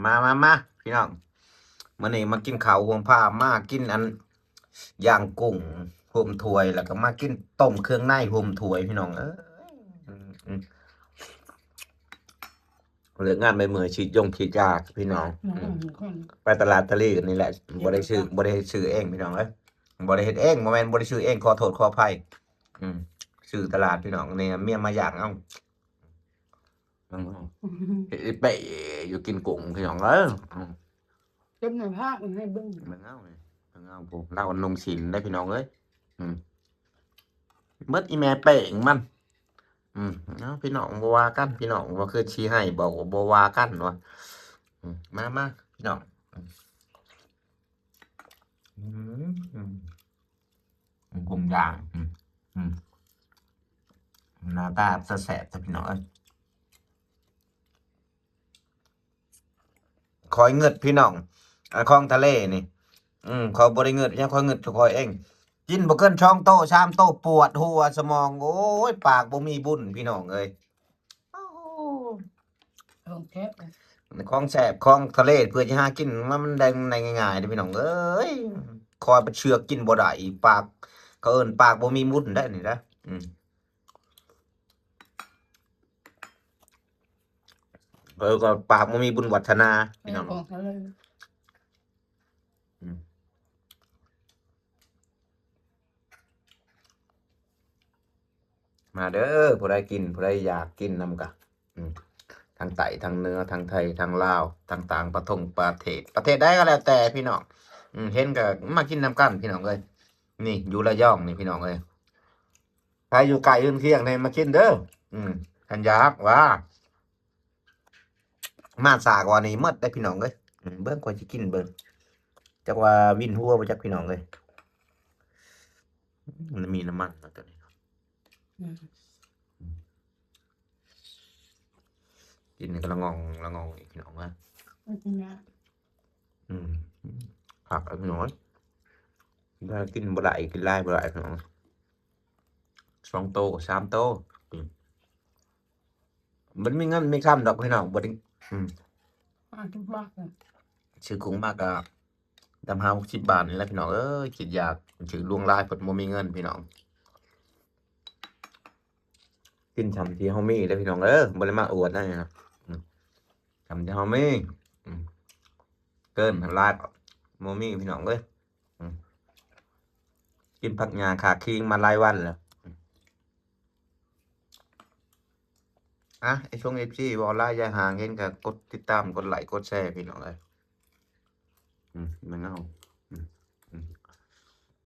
ມາ ມາ ມາ ພີ່ນ້ອງ ມື້ນີ້ມາກິນເຂົ້າຮ່ວມພາ ມາກິນອັນ ຢ່າງກຸ້ງຮ່ວມຖ້ວຍ ແລ້ວກໍມາກິນຕົ້ມເຄື່ອງໃນຮ່ວມຖ້ວຍ ພີ່ນ້ອງເອີຍ. ອືມ ເລີກງານໄປເມື່ອຍ ສີດຢົງສີດຢາ ພີ່ນ້ອງ. ອືມ ໄປຕະຫຼາດທະເລກັນນີ້ແຫຼະ ບໍ່ໄດ້ຊື້ ບໍ່ໄດ້ຊື້ເອງ ພີ່ນ້ອງເອີຍ ບໍ່ໄດ້ເຮັດເອງ ບໍ່ແມ່ນບໍ່ໄດ້ຊື້ເອງ ຂໍໂທດຂໍອະໄພ. ອືມ ຊື້ຕະຫຼາດ ພີ່ນ້ອງ ນີ້ເມຍມາຢາກເອົາ. ເຮັດໄອ້ເປ້ຢູ່ກິນກຸ້ງ ພີ່ນ້ອງເອີຍ. ອືມ ເກັບໃນຜ້າໃຫ້ເບິ່ງ ເບິ່ງເອົານີ້ ເບິ່ງເອົາ ຜູ້ລາວນຸ່ງສິ້ນໄດ໋ ພີ່ນ້ອງເອີຍ. ອືມ ເບິດອີແມ່ເປ້ງມັນ. ອືມ ເອົາ ພີ່ນ້ອງ ບໍ່ວ່າກັນ ພີ່ນ້ອງ ວ່າຄືຊິໃຫ້ ບໍ່ ບໍ່ວ່າກັນວ່າ. ອືມ ມາ ມາ ພີ່ນ້ອງ. ອືມ ອືມ ກຸ້ງຢ່າງ ອືມ ອືມ ໜ້າຕາຕາແຊບແທ້ ພີ່ນ້ອງເອີຍ. ຂ້ອຍງຶດ ພີ່ນ້ອງ ອັນຂອງທະເລນີ້ ອືມ ຂ້ອຍບໍ່ໄດ້ງຶດຫຍັງ ຂ້ອຍງຶດຕົວຂ້ອຍເອງ. ກິນບໍ່ເກີນສອງໂຕ ສາມໂຕ ປວດຫົວສະໝອງ ໂອ້ຍ ປາກບໍ່ມີບຸນ ພີ່ນ້ອງເອີຍ. ຂອງແຊບ ຂອງແຊບ ຂອງທະເລ ເພື່ອຈະຫາກິນມາ ມັນໄດ້ ໄດ້ງ່າຍໆເດ້ ພີ່ນ້ອງເອີຍ. ຂ້ອຍໄປເຊືອກກິນບໍ່ໄດ້ ປາກ ເຂົາເອີ້ນປາກບໍ່ມີບຸນໄດ໋ນີ້ນະ. ອືມ ເອີ ກໍປາກບໍ່ມີບຸນວັດທະນາ ພີ່ນ້ອງ. ຂອງທະເລ ອືມ ມາເດີ ຜູ້ໃດກິນ ຜູ້ໃດຢາກກິນນຳກະ ອືມ ທັງໃຕ້ ທັງເໜືອ ທັງໄທ ທັງລາວ ທັງຕ່າງປະທົງປະເທດ ປະເທດໃດກໍແລ້ວແຕ່ ພີ່ນ້ອງ. ອືມ ເຫັນກໍມາກິນນຳກັນ ພີ່ນ້ອງເອີຍ. ນີ້ຢູ່ລະຍອງນີ້ ພີ່ນ້ອງເອີຍ ໃຜຢູ່ໃກ້ອື່ນຄຽງໃຫ້ມາກິນເດີ. ອືມ ຄັນຢາກວ່າ ມາຊ້າກວ່ານີ້ໝົດໄດ໋ ພີ່ນ້ອງເອີຍ. ອືມ ເບິ່ງ ຂ້ອຍຊິກິນເບິ່ງ ຈັກວ່າວິນຫົວບໍ່ຈັກ ພີ່ນ້ອງເອີຍ. ອືມ ມັນມີນ້ຳມັນເນາະ ຕົວນີ້. ອືມ ກິນນີ້ກໍລະງ່ອງລະງ່ອງອີກ ພີ່ນ້ອງເອີຍ. ອືມ ຄັກ ພີ່ນ້ອງເອີຍ. ຖ້າກິນບໍ່ໄດ້ ກິນຫຼາຍບໍ່ໄດ້ ພີ່ນ້ອງ. ສອງໂຕ ສາມໂຕ. ອືມ ບໍ່ມີເງິນມີຄຳດອກ ພີ່ນ້ອງ ບໍ່ໄດ້. ອືມ ຫ້າສິບບາດ ຊື້ກຸ້ງມາກໍ ດຳຫ້າຫົກສິບບາດນີ້ແຫຼະ ພີ່ນ້ອງເອີຍ. ຄິດຢາກ ຊື້ຫຼວງຫຼາຍ ເພິ່ນບໍ່ມີເງິນ ພີ່ນ້ອງ. ກິນຊ່ຳທີ່ເຮົາມີເດີ ພີ່ນ້ອງເອີຍ ບໍ່ໄດ້ມາອວດນະ. ອືມ ຊ່ຳທີ່ເຮົາມີ. ອືມ ເກີນຫຼາຍບໍ່ມີ ພີ່ນ້ອງເອີຍ. ອືມ ກິນຜັກຫຍ້າຂາຄີງມາຫຼາຍວັນແລ້ວ. ອ່ະ ໄອ້ຊ່ວງເອັຟຊີ ເວົ້າຫຼາຍຢ່າຫ່າງ ເຫັນກໍກົດຕິດຕາມ ກົດໄລ ກົດແຊ ພີ່ນ້ອງເອີຍ. ອືມ ແມ່ນເອົາ